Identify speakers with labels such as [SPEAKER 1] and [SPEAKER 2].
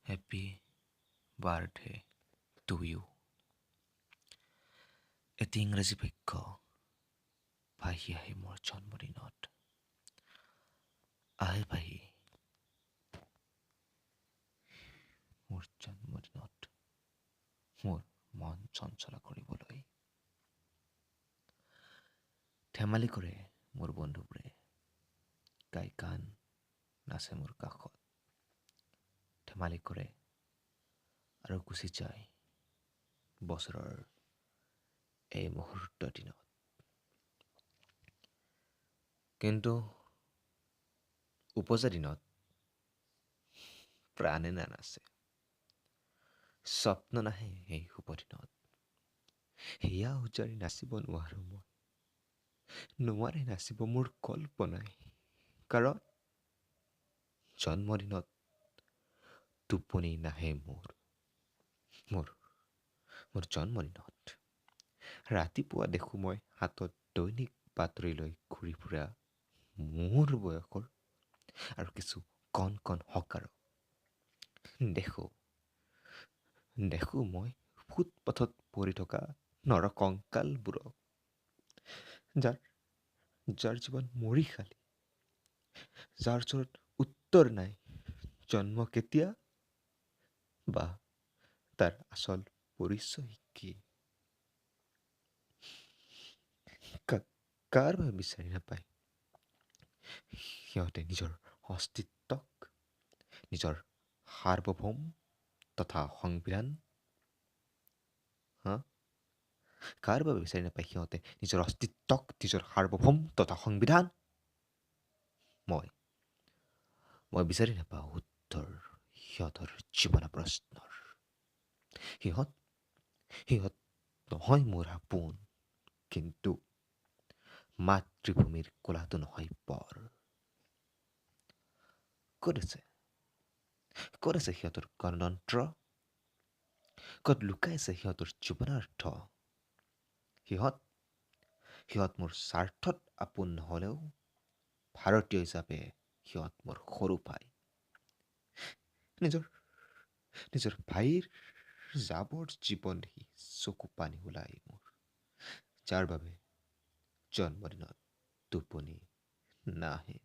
[SPEAKER 1] Happy birthday to you. এটি ইংৰাজী বাক্য ভাহি আহে মোৰ জন্মদিনত, আহে ভাহি মোৰ জন্মদিনত মোৰ মন চঞ্চলা কৰিবলৈ। ধেমালি কৰে মোৰ বন্ধুবোৰে, গাই গান নাচে মোৰ কাষত, ধেমালি কৰে আৰু গুচি যায় বছৰৰ এই মুহূৰ্ত দিনত। কিন্তু উপজা দিনত প্ৰাণে নানাচে, স্বপ্ন নাহে এই শুভ দিনত। সেয়া উজাৰি নাচিব নোৱাৰোঁ মই, নোৱাৰে নাচিব মোৰ কল্পনাই, কাৰণ জন্মদিনত টোপনি নাহে মোৰ। মোৰ মোৰ জন্মদিনত ৰাতিপুৱা দেখোঁ মই হাতত দৈনিক বাতৰি লৈ ঘূৰি ফুৰা মোৰ বয়সৰ আৰু কিছু কণ কণ হকাৰক। দেখোঁ দেখোঁ মই ফুটপাথত পৰি থকা নৰকংকালবোৰক, যাৰ যাৰ জীৱন মৰিশালি, যাৰ ওচৰত উত্তৰ নাই জন্ম কেতিয়া বা তাৰ আচল পৰিচয় কি। কাৰ বাবে বিচাৰি নাপায় সিহঁতে নিজৰ অস্তিত্বক, নিজৰ সাৰ্বভৌম তথা সংবিধান? হা, কাৰ বাবে বিচাৰি নাপায় সিহঁতে নিজৰ অস্তিত্বক, নিজৰ সাৰ্বভৌম তথা সংবিধান? মই মই বিচাৰি নাপাওঁ উত্তৰ সিহঁতৰ জীৱন প্ৰশ্নৰ। সিহঁত সিহঁত নহয় মোৰ আপোন, কিন্তু মাতৃভূমিৰ কোলাটো নহয় পৰ। ক'ত আছে, ক'ত আছে সিহঁতৰ গণতন্ত্ৰ? ক'ত লুকাই আছে সিহঁতৰ জীৱনাৰ্থ? সিহঁত সিহঁত মোৰ স্বাৰ্থত আপোন নহ'লেও ভাৰতীয় হিচাপে সিহঁত মোৰ সৰু ভাই। নিজৰ নিজৰ ভাইৰ জাবৰ জীৱন দেখি চকু পানী ওলাই মোৰ, যাৰ বাবে জন্মদিনত টোপনি নাহে।